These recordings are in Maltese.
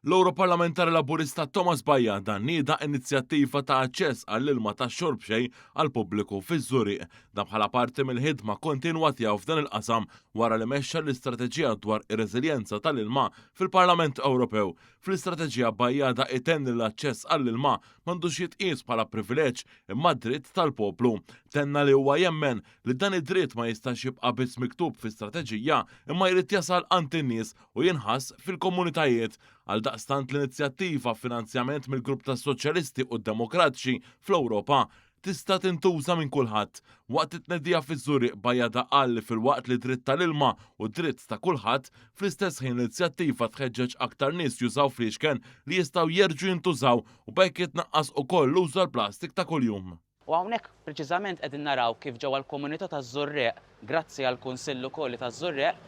L-Ewroparlamentari Laburista Thomas Bajada nieda inizjattiva ta' aċċess għall-ilma tax-xorb b'xejn għall-pubbliku fiż-Żurrieq. Dan bħala parti mill-ħidma kontinwa tiegħu f'dan il-qasam wara li mexxa l-istrateġija dwar ir-reżiljenza tal-ilma fil-Parlament Ewropew. Fl-istrateġija Bajada itenni li l-aċċess għall-ilma m'għandux jitqies bħala privileġġ imma dritt tal-poplu. Tenna li huwa jemmen li dan id-dritt ma jistax jibqa' biss miktub fi strateġija imma jrid jasal għand in-nies u jinħass fil-komunitajiet. Għaldaqstant l-inizjattiva finanzjament mill-Grupp tas-Soċjalisti u d-Demokratiċi fl-Ewropa tista' tintuża minn kulħadd. Waqt it-tnedija fiż-Żurrieq Bajada qal li filwaqt li dritt tal-ilma hu dritt ta' kulħadd, fl-istess ħin l-inizjattiva tħeġġeġ aktar nies jużaw fliexken li jistgħu jerġgħu jintużaw u b'hekk jitnaqqas ukoll l-użu tal-plastik ta' kuljum. U hawnhekk preċiżament qegħdin naraw kif ġewwa l-komunità taż-Żurrieq, grazzi għall-Kunsill Lokali taż-Żurrieq,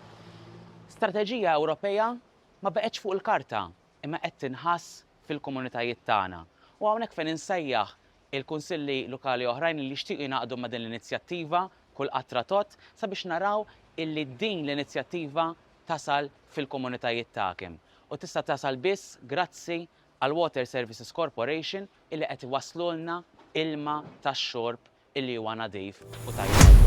strateġija Ewropea ma baqgħetx fuq il-karta imma qed tinħass fil-komunitajiet tagħna. U hawnhekk fejn insejjaħ il-kunsilli lokali oħrajn li jixtiequ jingħaqdu ma' din l-inizjattiva, Kull Qatra Tgħodd, sabiex naraw illi din l-inizjattiva tasal fil-komunitajiet tagħkim. U tista' tasal biss grazzi għall-Water Services Corporation illi qed iwasslulna ilma tax-xorb illi huwa nadif u tajjeb.